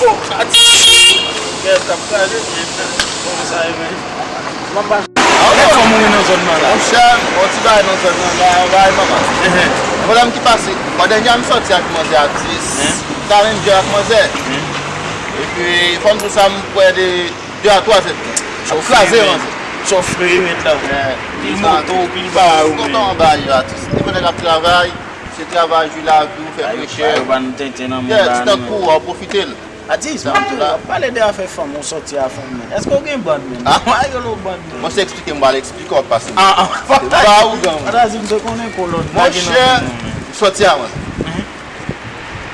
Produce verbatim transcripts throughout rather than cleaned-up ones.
Bon, atis. Kè t ap kraze, men, bon, sa e vre. Mwen pa. Kèk fanm ou nan zòn nan la? Monchè, yon ti bagay nan zòn nan la, yon bagay manman. Enhen. Yon pwoblèm ki pase. Mwen dènye a m sòti ak manzè atis. Enhen. M ta menm jwe ak manzè. Enhen. Epi, fò m di w sa, m kwè de de a twa zèdtan. Ap kraze manzè. Chofè, wi, medam. Pil moto, pil bagay, wi. Kontan anba yo, atis. Depi nèg ap travay, se travay, jwi lavi, ou fè frechè. Yo ba nou tenten nan men la. Yeah, ti tan kou, w ap pwofite l. Atis, mwen tou, w ap pale de afè fanm, ou sòti a fanm, men. Èske w gen bann, men? Ah. Mwen, yo lo bann, men. Mwen se eksplike m, w al eksplike w ap pase. Ah, ah. Se pa ougan, mwen. Atis, m te konnen kolòn. Monchè, m sòti a manzè.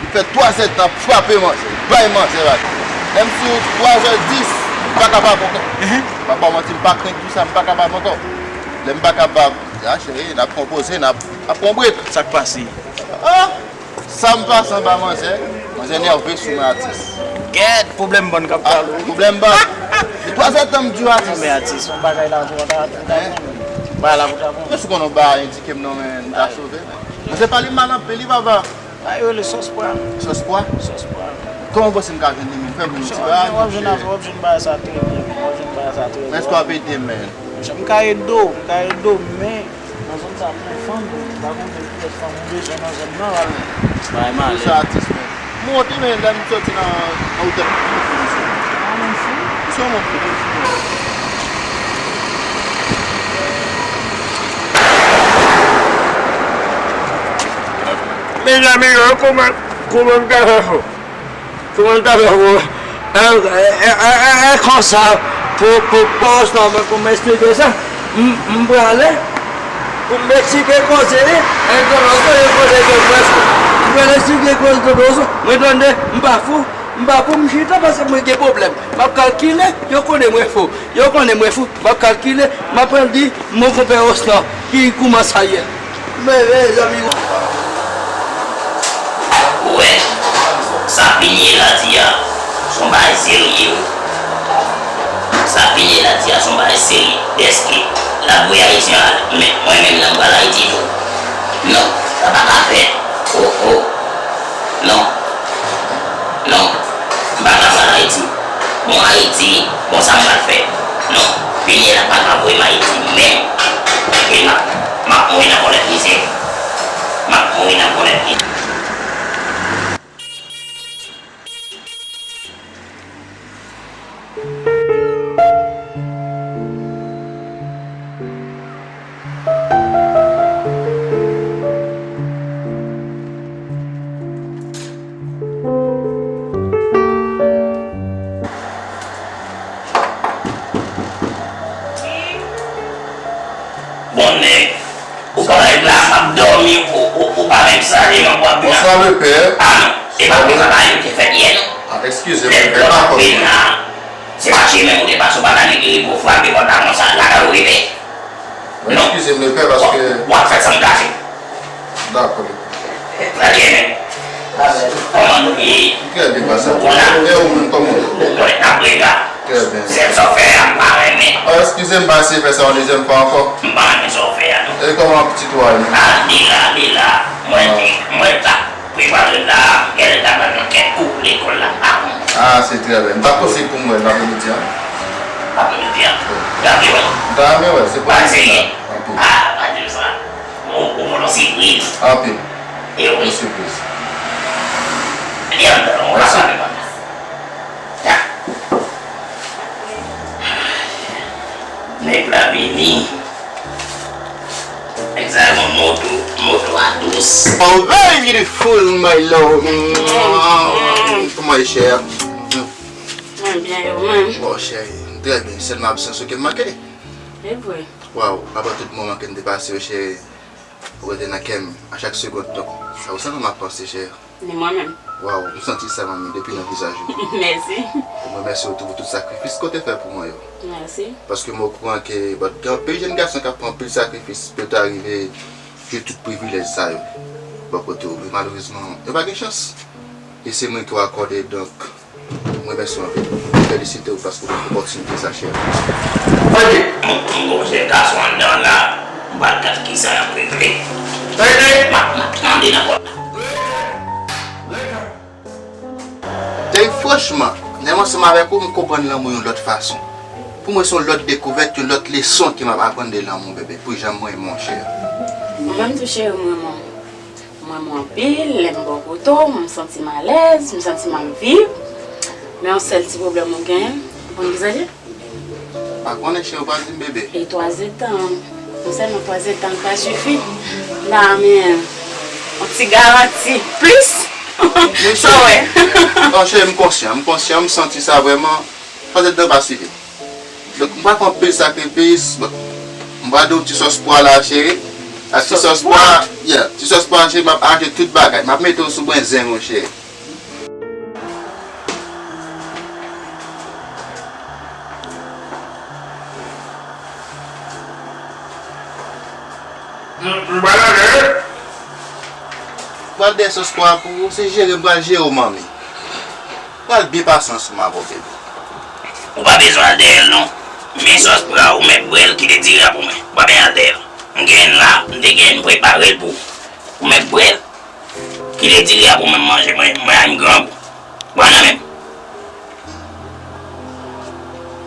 Li fè twa zèdtan ap frape manzè, bay manzè la. Menm si w twa zè dis, m pa ka pa kontan. Enhen. M pa ba w manti, m pa krenk di w sa, m pa ka pa kontan. Lè m pa ka pa, a cheri, n ap konpoze, n ap, ap pran brek. Sa k pase? Ah! Sa m pase anba manzè, manzè nève sou mwen atis. Gèt, pwoblèm bann k ap pale w. Pwoblèm bann. Se twa zèdtan m di w atis. Men atis, yon bagay la pou ta, pou ta pran. Bagay la pou ta pran. Mwen si w konnen yon bagay endike m non, men m ta sove, men. Manzè pale m mal anpil, wi, papa. Sa yo rele sòs pwa. Sòs pwa? Sòs pwa. Kòman w panse m ka jwenn li menm? Fè m yon ti bagay, monchè. W ap jwenn afè, w ap jwenn bagay sa trè byen, w ap jwenn bagay sa trè byen. Men èske w ap ede m, men? Monchè, m ka ede w, m ka ede w, men nan zòn sa, m nan fanm, m pa konnen kiyès fanm ou bezwen nan zòn nan, al. Bay malè. Sa atis, men. M wont wi, men lè m sòti nan, nan otèl, m fou, m fou. Ah, men fou? Se yon moun fou. Mezanmi yo, kòman, kòman m ta fè fò? Kòman m ta fè fò? E, e, e, e, e konsa, pou, pou, pou, non, men pou m eksplike sa, m, m prale, pou m eksplike koze, e, e, koze, koze, koze, m prale eksplike koze, koze, mwen tande, m pa fou, m pa fou, m chita paske mwen gen pwoblèm. M ap kalkile, yo konnen mwen fou. Yo konnen mwen fou, m ap kalkile, m ap pran di, mon konpè Osnan, ki kouman sa ye. Men, mezanmi. Ou wè, sa Pinye la di a, se yon bagay serye, wi. Sa Pinye la di a, se yon bagay serye. Dèske, l ap voye Ayisyen ale. Men, mwen menm, la, m pral Ayiti tou. Non, sa pa ka fèt. Oh, oh. Non. Non. M pa ka pral Ayiti. Bon, Ayiti, bon, sa m pral fè? Non. Pinye la pa ka voye m Ayiti menm. E m ap, m ap mouri nan kòlèt misye. M ap mouri nan kòlèt misye. Bon nèg, ou pa ret la, m ap dòmi, ou, ou, ou pa menm salye m, w ap vin. Bonswa, lepè. Ah non, e pa konsa bagay yo te fèt yè, non. Ah, eskize m, lepè, pa konsa. Se pa chemen ou te pase, ou pa ka gen pou frape pòt la konsa, lakay ou rive. Non. Eskize m, lepè, paske w ap fè san m glase. Dakò, lepè. Trè byen, men. Kòman nou ye? Trè byen, pastè. Ou la? E ou menm, kòman w ye? Ou konnen n ap rega. Trè byen. Sèl sa w fè a, m pa renmen. Ah, eskize m, m pa eseye fè sa yon dezyèm fwa ankò. M pa renmen sa w fè a, non. E kòman pitit ou a ye? Ah, li la, li la. Mwen te, mwen t ap prepare l la, genlè l ta pral nan kèk kou lekòl la, m pa konnen. Ah, se trè byen. M pa posib pou m wè l apremidi a. Apremidi a? Wi. Gade wè. M ta renmen wè l, se pou mwen. Anpil. Ah, pa di m sa. Ou, ou voye yon sipriz. Anpil. E wi. Yon sipriz. Li anndan, ou pa sabi, papa. Ya. Nèg la vini. Nèg sa yon moto, moto a dous. Oh, very beautiful, my love. Kòman e, chè? Mwen byen, e ou menm? Bon, cheri, m trè byen. Sèlman absans ou ke m manke. E vre. Waw, apre tout moman ke n te pase yo, cheri, ou rete nan kè m a chak segond. Donk, sa ou sèlman m ap panse, cheri. Ni mwen menm. Waw, m santi sa, manmi, depi nan vizaj ou. Mèsi. E mwen mèsi w tou pou tout sakrifis ke w te fè pou mwen yo. Mèsi. Paske m okouran ke, bon, gen anpil jèn gason k ap pran anpil sakrifis pou yo ta rive jwi tout privilèj sa yo bò kote w. Men malerezman, yo pa gen chans. E se mwen ke w akòde, donk, m remèsye w anpil. M felisite w paske w ban m opòtinite sa, cheri. Tande! M, m gon jèn gason anndan la, m pral gad kisa y ap regle. Tande! M ap, m ap tande nan pòt la. Cheri, franchman, lè m ansanm avèk ou, m konprann lanmou yon lòt fason. Pou mwen, se yon lòt dekouvèt, yon lòt leson ke m ap aprann de lanmou, bebe, pou jan m renmen w, cheri. Mwen menm tou, cheri, m renmen w. M renmen w anpil, lè m bò kote w, m santi m alèz, m santi m ap viv. Men yon sèl ti pwoblèm ou genyen, ou konn kisa l ye? Pa konnen, cheri, ou pa di m, bebe. E twazetan. Non sèlman twazetan pa sifi. La, men, yon ti garanti plis. Sa w wè? Non, cheri, m konsyan, m konsyan, m santi sa vrèman. Twazetan pa sifi. Donk, m pral fè anpil sakrifis. Bon, m pral di w ti sòs pwa la, cheri. Ak ti sòs pwa, yeah, ti sòs pwa, cheri, m ap achte tout bagay. M ap mete w sou brenzen ou, cheri. M, m pral anlè. M pral dèyè sòs pwa pou ou, se jere m pral jere w, manmi. M pral byen pase ansanm avè w, bebe. Ou pa bezwen al dèyè l, non. Men sòs pwa ou mèt bwè l, kite diri a pou mwen. Ou pa bezwen al dèyè l. M genyen l la, m te genyen l prepare l pou ou. Ou mèt bwè l. Kite diri a pou mwen manje, mwen, mwen, m grangou. Pran nan men m.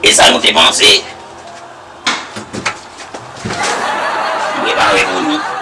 E sa nou te panse? M prepare pou nou.